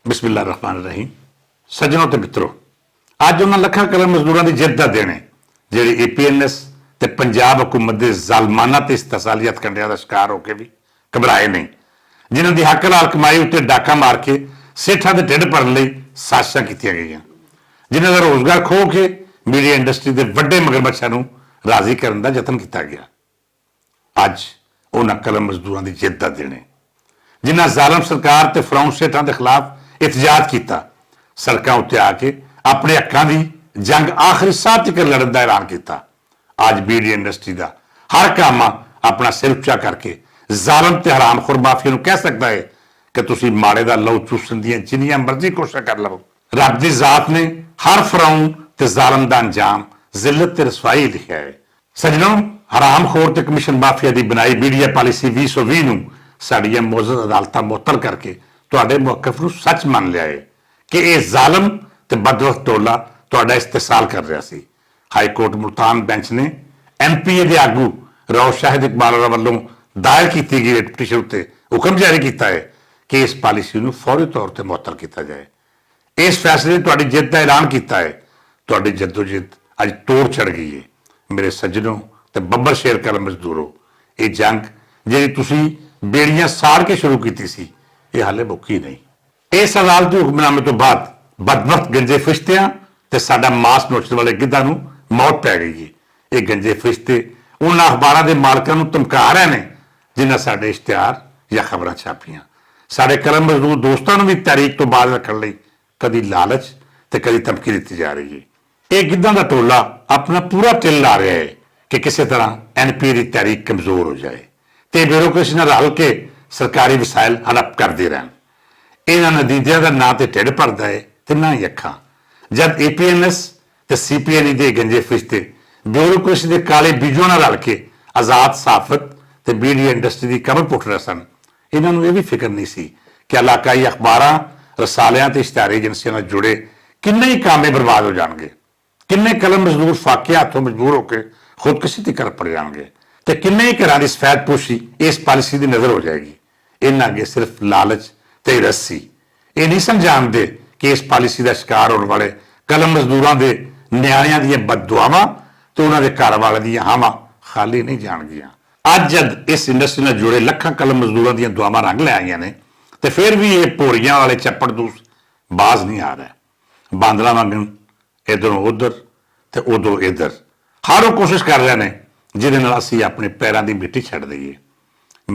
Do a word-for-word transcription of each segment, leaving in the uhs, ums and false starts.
بسم اللہ الرحمن الرحیم۔ سجنوں تے متروں، اج انہاں لکھاں قلم مزدوراں دی جد دا دن ہے، جہڑے اے پی این ایس تے پنجاب حکومت دے ظالمانہ تے استحصالی ہتھکنڈیاں دا شکار ہو کے وی گھبرائے نہیں، جنہاں دی حق حلال کمائی اتے ڈاکاں مار کے سیٹھاں دے ڈھڈ پرن لئی سازشاں کیتیاں گئیاں، جنہاں دا روزگار کھو کے میڈیا انڈسٹری دے وڈے مگرمچھاں نوں راضی کرن دا یتن کیتا گیا۔ اج انہاں قلم مزدوراں دی جد دا دن ہے، جنہاں ظالم سرکار تے فراؤن سیٹھاں دے خلاف احتجاج کیتا، سڑکاں اتے آ کے اپنے حقاں دی جنگ آخری ساہ تک لڑن دا اعلان کیتا۔ اج میڈیا انڈسٹری دا ہر کام اپنا سر اچا کر کے ظالم تے حرام خور مافیا نوں کہہ سکدا ہے کہ تسی ماڑے دا لو چوسن دیاں جنیاں مرضی کوششاں کر لو، رب دی ذات نے ہر فراؤن تے ظالم دا انجام ذلت تے رسوائی لکھیا ہے۔ سجنوں، حرام خور تے کمیشن مافیا دی بنائی میڈیا پالیسی ویہہ سو ویہہ نوں ساڈیاں معزز عدالتاں معطل کر کے تہاڈے موقف نوں سچ من لیا ہے کہ اے ظالم تے بدبخت ٹولہ تہاڈا استحصال کر رہیا سی۔ ہائی کورٹ ملتان بینچ نے ایم پی اے دے آگو رو شاہد اقبال ہوراں ولوں دائر کیتی گئی ریٹ پٹیشن اتے حکم جاری کیتا ہے کہ اس پالیسی نوں فوری طور تے معطل کیتا جائے۔ اس فیصلے نے تہاڈی جیت دا اعلان کیتا ہے۔ تہاڈی جدوجہد اج توڑ چڑھ گئی ہے۔ میرے سجنوں تے ببر شیر قلم مزدورو، یہ جنگ جہڑی تسی بیڑیاں ساڑ کے شروع کیتی سی، یہ حالے مکی نہیں۔ اس عدالتی حکمنامے تو بعد بدبخت گنجے فرشتیاں تے ساڈا ماس نوچن والے گدھاں نوں موت پی گئی ہے۔ یہ گنجے فرشتے انہاں اخباراں دے مالکاں نوں دھمکا رہے نے، جنہاں ساڈے اشتہار یا خبراں چھاپیاں۔ ساڈے قلم مزدور دوستاں نوں بھی تحریک تو باہر رکھن لئی کدی لالچ تے کدی دھمکی دتی جا رہی ہے۔ یہ گدھاں دا ٹولہ اپنا پورا ٹل لا رہا ہے کہ کسے طرح این پی اے دی تحریک کمزور ہو جائے تے بیوروکریسی نال رل کے سرکاری وسائل ہڑپ کردے رہن۔ انہاں نتیجیاں دا نہ تے ڈھڈ پڑدا ہے تے نہ ہی اکھاں۔ جد اے پی این ایس تے سی پی این ای دے گنجے فرشتے بیوروکریسی دے کالے بیجواں نال رل کے آزاد صحافت تے میڈیا انڈسٹری دی قبر پٹ رہے سن، انہاں نوں یہ بھی فکر نہیں سی کہ علاقائی اخباراں، رسالیاں تے اشتہاری ایجنسیاں نال جڑے کنے ہی کامے برباد ہو جان گے، کنے قلم مزدور فاقے ہاتھوں مجبور ہو کے خودکشی تے کر پڑ جان گے، تے کنے ہی گھراں دی سفید پوشی اس پالیسی دی نظر ہو جائے گی۔ انہاں اگے صرف لالچ تے رس سی۔ یہ نہیں سمجھان دے کہ اس پالیسی دا شکار ہون والے قلم مزدوراں دے نیانیاں دیاں بد دعاواں تے انہاں دے گھر والے دیاں ہاواں خالی نہیں جان گیاں۔ اج جد اس انڈسٹری نال جڑے لکھاں قلم مزدوراں دیاں دعاواں رنگ لے آئیاں نے، تے پھر بھی یہ پوریاں والے چپڑ دوست باز نہیں آ رہے۔ باندراں وانگن ادھروں ادھر تے ادھر ادھر ہر وہ کوشش کر رہے نے، جہدے نال اسی اپنے پیراں دی مٹی چھڈ دئیے۔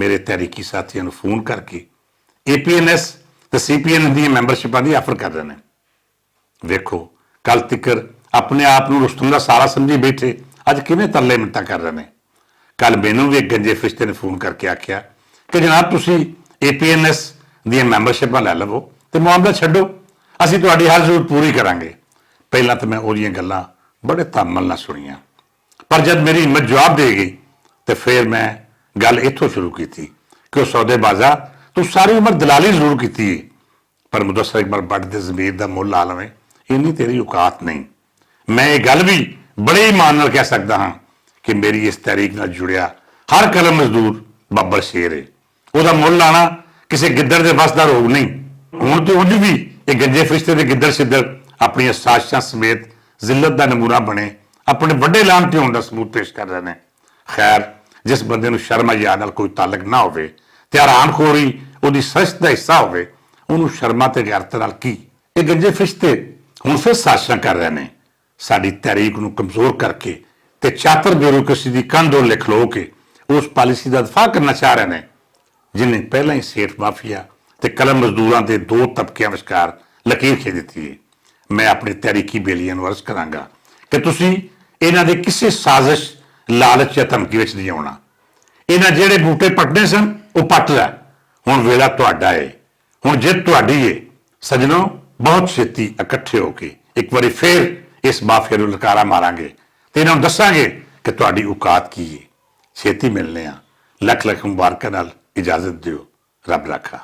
میرے تحریکی ساتھیاں نوں فون کر کے اے پی این ایس تے سی پی این دی میمبرشپاں دی آفر کر رہے نے۔ ویکھو، کل تکر اپنے آپ نوں رستم دا سارا سمجھی بیٹھے، اج کیویں ترلے منتاں کر رہے نے۔ کل مینوں وی ایک گنجے فرشتے نے فون کر کے آکھیا کہ جناب، تسی اے پی این ایس دیاں میمبرشپاں لے لو تے معاملہ چھڈو، اسی تہاڈی ہر ضرورت پوری کراں گے۔ پہلاں تے میں اوہدیاں گلاں بڑے تامل نال سنیاں، پر جد میری ہمت جواب دے گئی تے فیر میں گل اتھوں شروع کیتی کہ او سودے بازا، تو ساری عمر دلالی ضرور کیتی ہے، پر مدثر اکبر بٹ دے ضمیر دا مول لا لویں، اینی تیری اوقات نہیں۔ میں یہ گل بھی بڑے ایمان نال کہہ سکدا ہاں کہ میری اس تحریک نال جڑیا ہر قلم مزدور بابر شیر ہے۔ او دا مول لانا کسے گدڑ دے بس دا روگ نہیں۔ ہن تے اج بھی یہ گنجے فرشتے دے گدڑ شدڑ اپنی سازشاں سمیت ذلت دا نمونہ بنے، اپنے وڈے لانتی ہون دا ثبوت پیش کر رہے نے۔ خیر، جس بندے نوں شرم حیا نال کوئی تعلق نہ ہووے تے حرام خوری اوہدی سرشت دا حصہ ہووے، اوہنوں شرما تے غیرت نال کی؟ یہ گنجے فرشتے ہن پھر سازشاں کر رہے نے، ساڈی تحریک نوں کمزور کر کے تے چاتر بیوروکریسی دی کندھ ڈول لکھ لو کے اس پالیسی دا دفاع کرنا چاہ رہے نے، جنہیں پہلاں ہی سیٹھ مافیا تے قلم مزدوراں دے دو طبقیاں وچکار لکیر کھینچ دتی ہے۔ میں اپنے تحریکی بیلیاں نوں عرض کراں گا کہ تسی انہاں دے کسے سازش، لالچ یا دھمکی وچ نہیں آنا۔ انہاں جہڑے بوٹے پٹنے سن، وہ پٹ لے۔ ہن ویلا تہاڈا ہے، ہن جیت تہاڈی ہے۔ سجنو، بہت چھیتی اکٹھے ہو کے ایک واری پھر اس مافیا نوں للکارا ماراں گے تے انہاں نوں دساں گے کہ تہاڈی اوقات کی ہے۔ چھیتی ملنے ہاں۔ لکھ لکھ مبارکاں نال اجازت دیو۔ رب رکھا۔